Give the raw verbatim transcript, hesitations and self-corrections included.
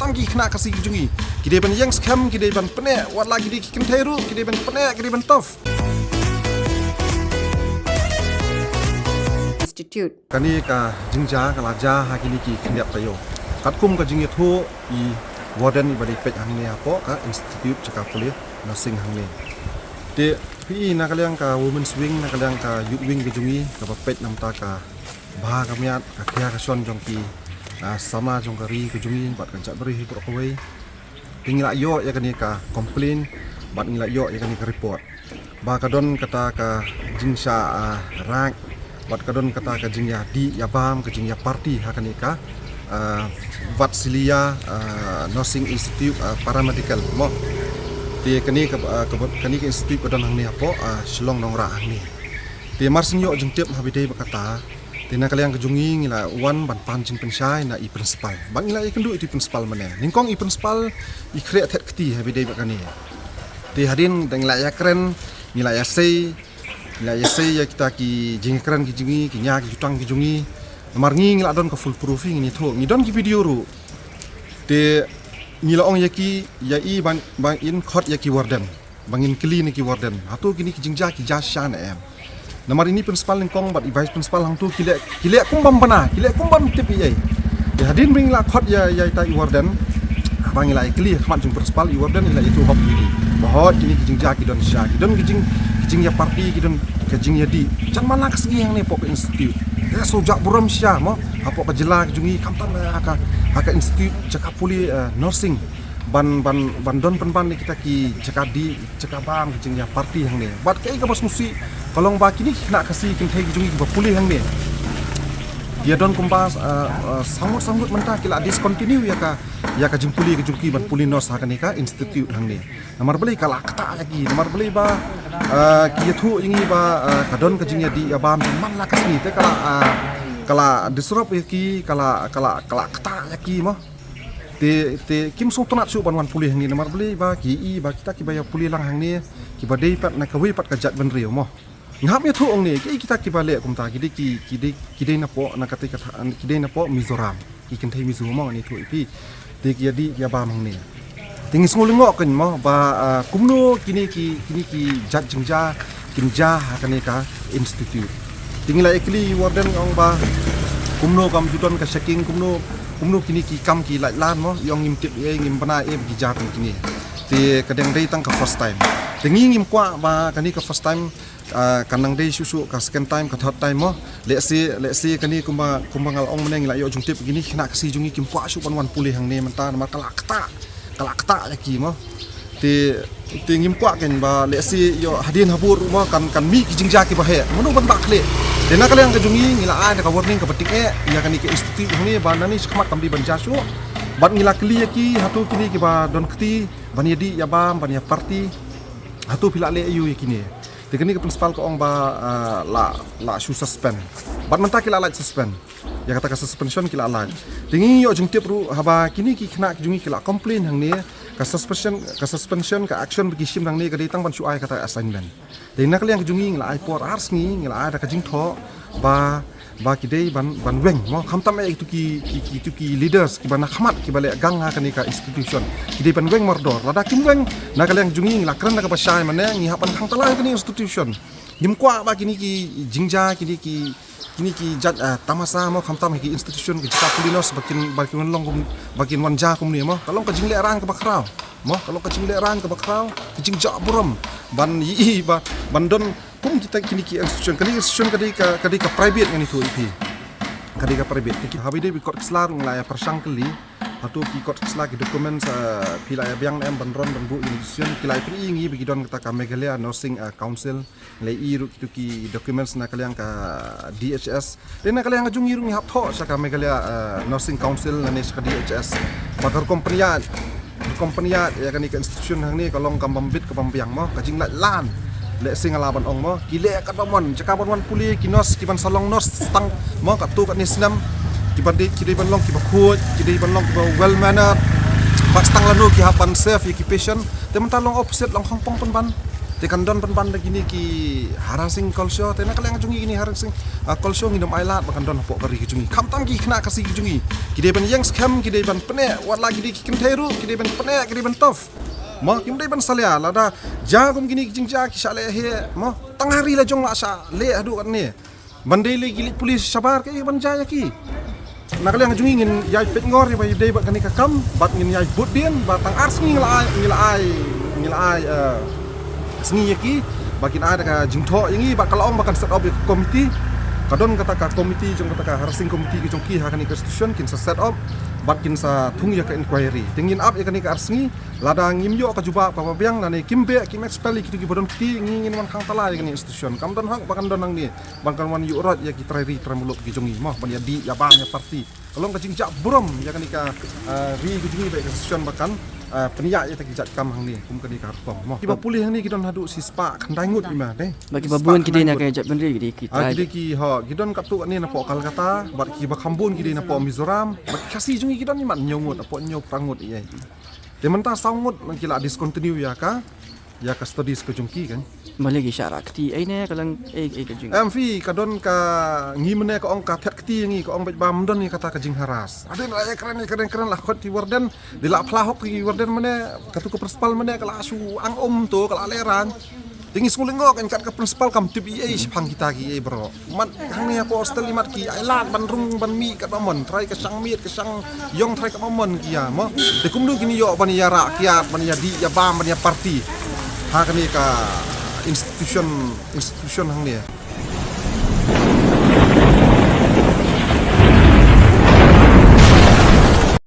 Ang ki khynnah Khasi ki jong ngi ki dei ban ïeng skhem, ki dei ban pyneh, wat la ki dei ki kynthei ruh ki dei ban pyneh, ki dei ban tough. Institute. Kane ka jingjia ka la jia ha kine ki khyndiat taïew. Katkum ka jingïathuh i warden iba dei peit hangne hapoh ka institute jaka pule nursing hangne. Te phi i na ka liang ka women's wing, na ka liang ka youth wing ka jong ngi kaba peit namar ka bha ka miat, ka khia ka shon jong ki, ah, samla jong ka ri ka jong ngi bad ka jaitbynriew hi baroh kawei. Te ngi la ïoh ïa kane ka complain bad ngi la ïoh ïa kane ka report ba ka don kata ka jingshah, ah, raid bad ka don kata ka jingïadih ïabam, ka jingïaparty ha kane ka, ah, Vatsalya, ah, Nursing Institute, ah, Paramedical mo. Te kane ka, ah, ka, kane ka institute ka don hangne hapoh, ah, Shillong Nongrah hangne. Te mar shu ïoh jingtip ha ba dei ba kata. Te na ka liang ka jong ngi ngi la wan ban pan jingpynshai na i principal. Ba ngi la ïakynduh ïa i principal mynne. Nyngkong i principal i khreh thet kti ha ba dei ba kane. Te hadien da ngi la ïakren, ngi la ïasei, ngi la ïasei ïa kita ki jingkren ki jong ngi, ki nia ki jutang ki jong ngi. Namar ngi ngi la don ka full proof, ngi ni thoh, ngi don ki video ruh. Te ngi la ong ïa ki, ïa i ban, ban in khot ïa ki warden. Ba ngin kylli na ki warden. Hato kine ki jingjia ki jia shisha ne em. Namar ini principal nyngkong bad i vice principal hangto ki leh, ki leh kum bym bana, ki leh kum bym tip ei ei. Te hadien ba ngi la khot ïa, ïa ita i warden. Ba ngi la ïakylli ha khmat jong principal, i warden i la ïathuh hok ïa ngi. Ba hooid kine ki jingjia ki don shisha, ki don ki jing, ki jingïaparty, ki don ka jingïadih. Jan man la ka sngi hangne hapoh ka institute. Ka shu jah burom shisha mo. Hapoh ka jylla ka jong ngi khamtam ha ka, ha ka institute jaka pule, eh, nursing. Ban, ban, ban don pynban ïa kita ki jaka dih, jaka bam, ki jingïaparty hangne. Bad kaei kaba sngewsih ka long ba kine ki khynnah Khasi kynthei ki jong ngi kiba pule hangne. Ki ïa don kumba, eh, eh, saw ngut saw ngut mynta ki la discontinue ïa ka, ïa ka jingpule ka jong ki ban pule nurse ha kane ka institute hangne. Namar balei ka la ktah ïa ki, namar balei ba, eh, ki ïathuh ïa ngi ba, eh, ka don ka jingïadih ïabam man la ka sngi te ka la, eh, ka la disrupt ïa ki, ka la, ka la, ka la ktah ïa ki mo. Te, te kim sngewtynnat shuh ban wan pule hangne namar balei ba ki i ba kita kiba ïa pule lang hangne kiba dei pat na kawei pat ka jaitbynriew mo. Nga hap ïathuh hangne ki, kita kiba leh kumta ki dei ki, ki dei, ki dei napoh na kata ka tha-, ki dei napoh Mizoram. Ki kynthei Mizo mo ngi thoh ïa phi. Te ki ïadih ki ïabam hangne. Te ngi sngew lyngngoh kein mo ba, ah, kumno kine ki, kine ki jait jingjia kin jia ha kane ka institute. Te ngi la ïakylli warden ong ba kumno kam ju don ka checking, kumno, kumno kine ki kam ki lait lan mo, i ong ngim tip ei, ngim bana ei ba ki jia kum kine. Te ka dang dei tang ka first time. Te ngi ngim kwah ba kane ka first time, ah, kan nang dei shuh shuh ka second time, ka third time mo. Lehse, lehse kane kumba, kumba nga la ong mynne ngi la ïoh jingtip kine ki khynnah Khasi jong ngi kim kwah shuh ban wan pule hangne mynta namar ka la ktah, ka la ktah ïa ki mo. Te, te ngim kwah kein ba lehse ïoh hadien habud mo kan, kan mih ki jingjia kiba heh. Mano ban bah khlieh. Te na ka liang ka jong ngi ngi la ai da ka warning kaba tyngeh ïa kane ka institute hangne ba nangne shakhmat kam dei ban jia shuh. Bad ngi la kylli ïa ki hato kine kiba don kti ban ïadih ïabam, ban ïaparty. Hato phi la leh aïu ïa kine. Te kane ka principal ka ong ba, ah, la, la shu suspend. Bad mynta ki la lait suspend. Ïa kata ka suspension ki la lait. Te ngi ïoh jingtip ruh haba kine ki khynnah ki jong ngi ki la complain hangne ka suspension, ka suspension ka action ba ki shim hangne ka dei tang ban shu ai kata assignment. Te na ka liang ka jong ngi ngi la ai por ar sngi, ngi la ai da ka jingthoh ba, ba ki dei ban, ban weng mo, khamtam eh kitu ki, ki, kitu ki leaders kiba na khmat kiba leh gang ha kane ka institution. Ki dei ban weng mardor. Lada kim weng na ka liang jong ngi ngi la kren da kaba shai mynne ngi hap ban khang talai kane institution. Ngim kwah ba kine ki jingjia, kine ki, kine ki jait, ah, tamasa mo, khamtam ha ki institution ki jaka pule nurse ba kin, ba kin wan long kum, ba kin wan jia kumne mo. Ka long ka jinglehrain kaba khraw. Mo, ka long ka jinglehrain kaba khraw, ka jingjah burom ban ïohi ba, ban don kum kita kine ki institution, kane institution ka dei ka, ka dei ka private ngan ïathuh ïa phi. Ka dei ka private. Te ki, haba ïadei bad ki kot ki sla ruh ngi la ïa pyrshang kylli. Hato ki kot ki sla ki documents, ah, phi la ïa biang ne em ban run ban buh ïa institution, ki la ïa pyni ïa ngi ba ki don kata ka Meghalaya Nursing, ah, Council. Ngi la ïohi ruh kitu ki documents na ka liang ka D H S. Te na ka liang ka jong ngi ruh ngi hap thoh sha ka Meghalaya, eh, Nursing Council lane sha ka D H S. Ba ka rukom pynïaid, rukom pynïaid ïa kane ka institution hangne ka long kam bam bit ka bam biang mo, ka jinglait lan. Lehse nga lah ban ong mo, ki leh katba mon, jaka ban wan pule ki nurse, ki ban sa long nurse tang mo, katto katne snem. Ki ban dei, ki dei ban long kiba khuid, ki dei ban long kiba well mannered. Bad tang lano ki hap ban serve ïa ki patient. Te mynta long opposite, long khongpong pynban. Te kan don pynban da kine ki harassing culture, te na ka liang jong ngi kine harassing, ah, culture ngin ym ailad ba kan don hapoh ka ri ka jong ngi. Khamtam ki khynnah Khasi ka jong ngi, ki dei ban ïeng skhem, ki dei ban pyneh, wat la ki dei ki kynthei ruh, ki dei ban pyneh, ki dei ban tough. Mo, kim dei ban salia, lada jia kum kine ki jingjia ki shah leh heh, mo, tang ha ri la jong la shah leh haduh katne. Ban dei lei ki leit police shabar, kaei ban jia ïa ki. Na ka liang jong ngi ngin ïai peit ngor ïa ba ïadei bad kane ka kam, bad ngin ïai bud dien, ba tang ar sngi ngi la ai, ngi la ai, ngi la ai, eh, sngi ïa ki, ba kin ai da ka jingthoh ïa ngi, bad ka la ong ba kan set up ïa ka committee. Ka don kata ka committee jong kata ka harassing committee ka jong ki ha kane ka institution, kin sa set up, bad kin sa thung ïa ka inquiry. Te ngin ap ïa kane ka ar sngi, lada ngim ïoh ka jubab kaba biang, lane kim beh, kim expel ïa kito kiba don kti, ngi ngin wan khang tala ïa kane institution. Kam don hok ba kan don hangne ban kan wan ïuh rot ïa ki trai ri trai muluk ki jong ngi, mo, ban ïa dih ïa bam ïa party. Ka long ka jingjah burom ïa kane ka, ah, ri ka jong ngi bad ka institution ba kan, ah, pynïaid ïa kita ki jait kam hangne kum kane ka rukom, mo. Kiba pule hangne ki don haduh shispah khyndai ngut, i ma, ne? Bad kiba bun ki dei na ka jaitbynriew, ki dei ki trai. Ah, ki dei ki, ho, ki don katto katne napoh Kolkata, bad kiba kham bun ki dei napoh Mizoram, bad Khasi jong ngi ki don i mat hynñiew ngut, napoh hynñiew phra ngut, i ei. Te mynta saw ngut ki la discontinue ïa ka, ïa ka studies ka jong ki, kan. Balei ki shah rah kti, ei ne ka long, ei, ei ka jong. Em, phi, ka don ka, ngi mynne ka ong ka thied kti ngi, ka ong beit ba ym don ïa kata ka jingharass. Hadien la ïakren, ïakren, kren la khot ki warden, dei la phla hok ki warden mynne, katu ka principal mynne ka la shu ang um to, ka la lehrain. Te ngi sngew lyngngoh, kan, kat ka principal kam tip ei ei shaphang kita kiei bro. Mat hangne hapoh hostel i mat ki ailad ban rung ban mih katba mon, trai ka shang miet ka shang ïong trai katba mon ki ïa, mo. Te kumno kin ïoh ban ïa rah kiad, ban ïa dih ïa bam, ban ïa party ha kane ka institution, institution hangne.